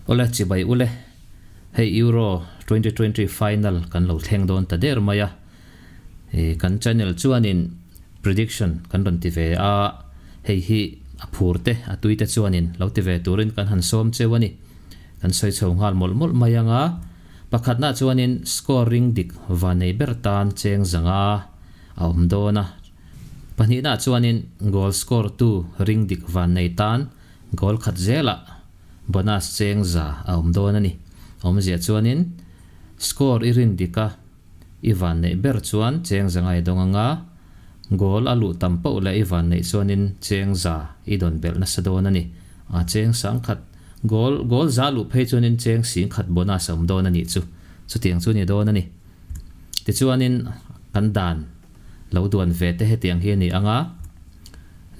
Awle chibai ule, hei Euro 2020 final kan lo thleng dawn ta der mai a, kan channel chuanin prediction kan rawn ti ve a, hei hi a phur te a tui te chuanin lo ti ve turin kan han sawm cheu a ni. Kan sawi chho nghal mawlh mawlh mai ang a, pakhatna chuanin score ring dik va nei ber tan cheng zanga a awm dawn a, pahnihna chuanin goal score tu ring dik van nei tan goal khat zelah bonus cheng za a awm dawn a ni. Awmzia chuanin score i rin dik a, i van neih ber chuan cheng za ngai dawng anga, goal a luh tam poh leh i van neih chuanin cheng za i dawn belh nasa dawn a ni. A cheng sang khat goal goal za luh phei chuanin cheng sing khat bonus a awm dawn a nih chu. Chutiang chu a ni dawn a ni. Tichuanin kan dan lo duan ve te hetiang hi a ni ang a,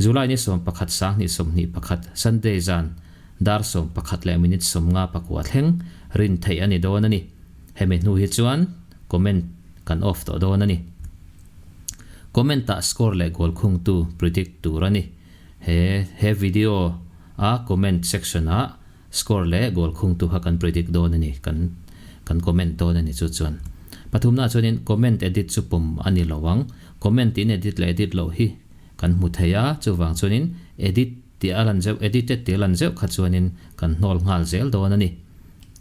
July ni 11 2021 Sunday zan dar 11 minute 54 thleng rin theih a ni dawn a ni. Hemi hnu hi chuan comment kan off tawh dawn a ni. Comment ah score leh goal khungtu predict tur a ni. He he video a comment section ah score leh goal khungtu kha kan predict dawn a ni, kan kan comment dawn a ni chu chuan. Pathumna ah chuanin comment edit chu pawm a ni lo ang. Comment in edit leh edit loh hi kan hmu thei a, chuvang chuanin edit tih a lan zeuh, edited tih a lan zeuh kha chuanin kan hnawl nghal zel dawn a ni.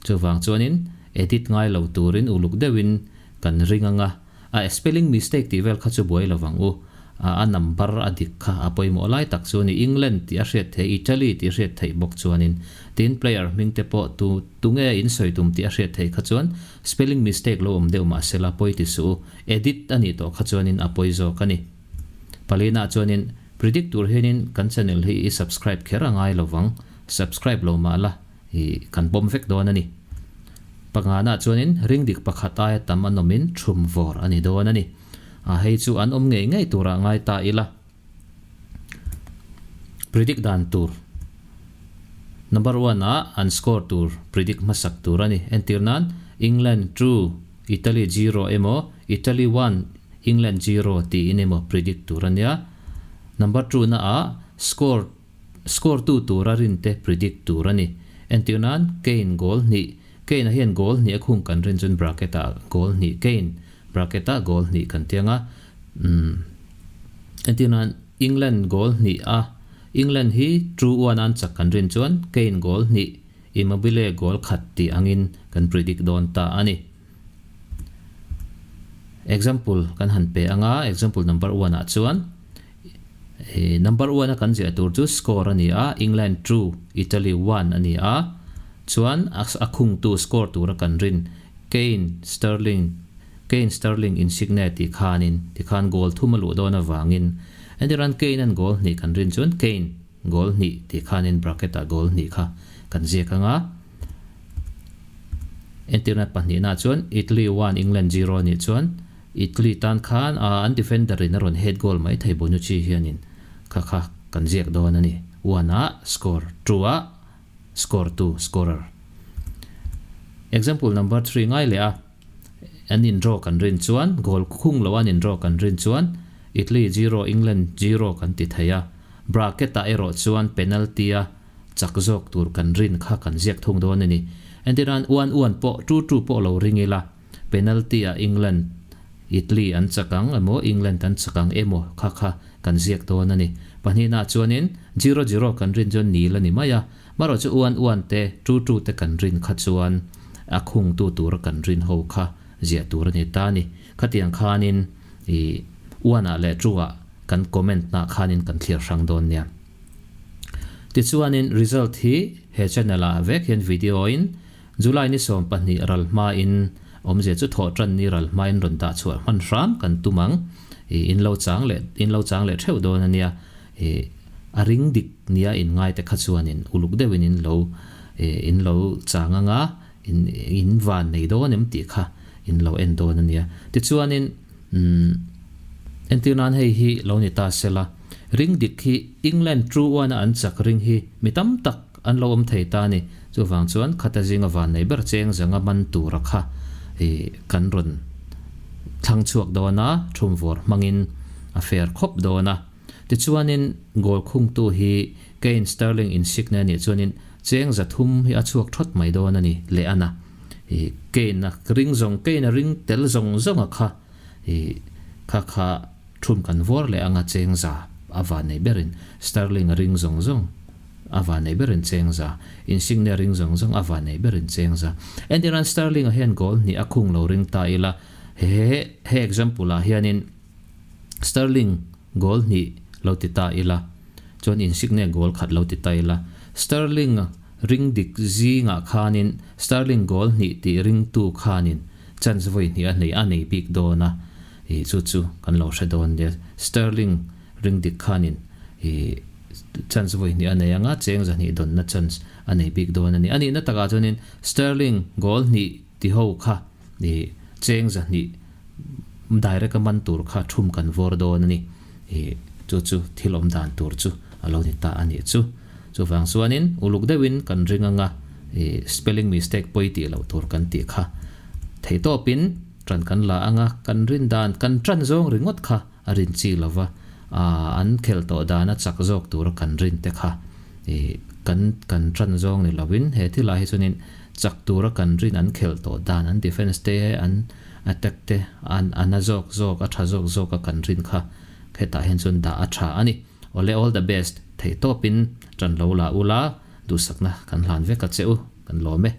Chuvang chuanin edit ngai lo turin uluk deuhin kan ring ang a, a spelling mistake tih vel kha chu buai lo vang u. A number a dik kha a pawimawh lai tak chu a ni. England tih a hriat theih, Italy tih a hriat theih bawk chuanin tin player hming te pawh tu tunge in sawi tum tih a hriat theih kha chuan spelling mistake lo awm deuh mahsela pawi ti suh u. Edit a nih tawh kha chuanin a pawi zawk a ni. Palina chuanin predict tur hianin kan channel hi i subscribe kher a ngai lo vang, subscribe lo mah la i kan pawm vek dawn a ni. Pangana chuanin ring dik pakhat aia tam an awmin thum vawr a ni dawn a ni. A hei chu an awm ngei ngei turah ngai ta ila. Predict dan tur Number one ah an score tur predict hmasak tur a ni. Entir nan England two Italy zero emaw Italy one England zero tiin emaw predict tur a nia. Number two na ah score score tu tura rinte predict tur a ni. Entir nan Kane goal hnih Kane-a hian goal hnih a khung kan rin chuan bracket ah goal hnih Kane bracket ah goal hnih kan tiang a. Umm entir nan England goal hnih a England hi two one an chak kan rin chuan Kane goal hnih Immobile goal khat tih angin kan predict dawn ta a ni. Example kan han pe anga example number one ah chuan number one a kan ziah tur chu score a ni a England two Italy one a ni a chuan a khungtu score tura kan rin Kane Sterling Kane Sterling Insigne tih khanin tikhan goal thum a luh dawn avangin entirhan Kane an goal hnih kan rin chuan Kane goal hnih tih khanin bracket ah goal hnih kha kan ziak anga entirna pahnihna chuan Italy one England zero anih chuan Italy tan khan an defender in a rawn head goal mai thei Bonucci hianin kha kha kan ziak dawn a ni one ah score two ah score tu scorer. Example number three ngai leh a an in draw kan rin chuan goal khung lo an in draw kan rin chuan Italy zero England zero kan ti thei a bracket ah erawh chuan penalty a chak zawk tur kan rin kha kan ziak thung dawn a ni. Entirnan one one pawh two two pawh lo ring ila penalty ah England Italy an chak ang emaw England an chak ang emaw kha kha kan ziak dawn a ni. Pahnihna chuanin zero zero kan rin chuan nil a ni mai a, marawh chu one one te two two te kan rin kha chuan a khungtu tura kan rin ho kha ziah tur a ni ta a ni. Khatiang khanin ih one ah leh two ah kan comment nah khanin kan thlir hrang dawn nia. Tichuanin result hi he channel ah vek hian video in July ni 12 ral hmain awmzia chu thawh tan ni ral hmain rawn dah chhuah hman hram kan tum ang. Ih in lo chang leh in lo chang leh theuh dawn a nia. Ih a ring dik nia in ngai te kha chuanin uluk deuhin in lo ih in lo chang anga in in van nei dawn em tih kha in lo en dawn a nia. Tichuanin umm entir nan hei hi lo ni ta sela ring dik hi England two one a an chak ring hi mi tam tak an lo awm thei ta a ni. Chuvang chuan khata zinga van nei ber cheng zanga man tura kha ih kan rawn thlang chhuak dawn a, thumvawr hmangin a fair khawp dawn a. Tichuanin goal khungtu hi Kane Sterling Insigne anih chuanin. Cheng 300 hi a chhuak thawt mai dawn a ni leh a na. I Kane a ring zawng Kane a ring tel zawng zawng a kha i kha kha thum kan vawr leh anga cheng 100 a van nei berin Sterling a ring zawng zawng a van nei berin cheng 100 Insigne a ring zawng zawng a van nei berin cheng 100. Entirnan Sterling a hian goal hnih a khung lo ring ta ila he he example ah hianin Sterling goal hnih lo ti ta ila chuan Insigne goal khat lo ti ta ila Sterling ring dik zingah khanin Sterling goal hnih tih ringtu khanin chance vawi hnih a nei a nei bik dawn a ih chu chu kan lo hre dawn nia Sterling ring dik khanin ih chance vawi hnih a nei anga cheng 200 dawnna chance a nei bik dawn a ni. A nihna takah chuanin Sterling goal hnih ti ho kha ih cheng 200 direct a man tur kha thum kan vawr dawn a ni. Ih chu chu thil awm dan tur chu a lo ni ta a nih chu. Chuvang chuanin uluk deuhin kan ring anga ih spelling mistake pawi tih loh tur kan tih kha theihtawpin tan kan la anga kan rin dan kan tan zawng ringawt kha a rin chi lova ah an khelh tawh dana chak zawk tura kan rin te kha ih kan kan tan zawng ni lovin he thil ah hi chuanin chak tura kan rin an khelh tawh dan an defence te an attack te an a na zawk zawk a tha zawk zawk a kan rin kha hetah hian chuan dah a tha a ni. Awle all the best theihtawpin tan lo la ula duhsakna kan hlan vek a che u kan lawm e.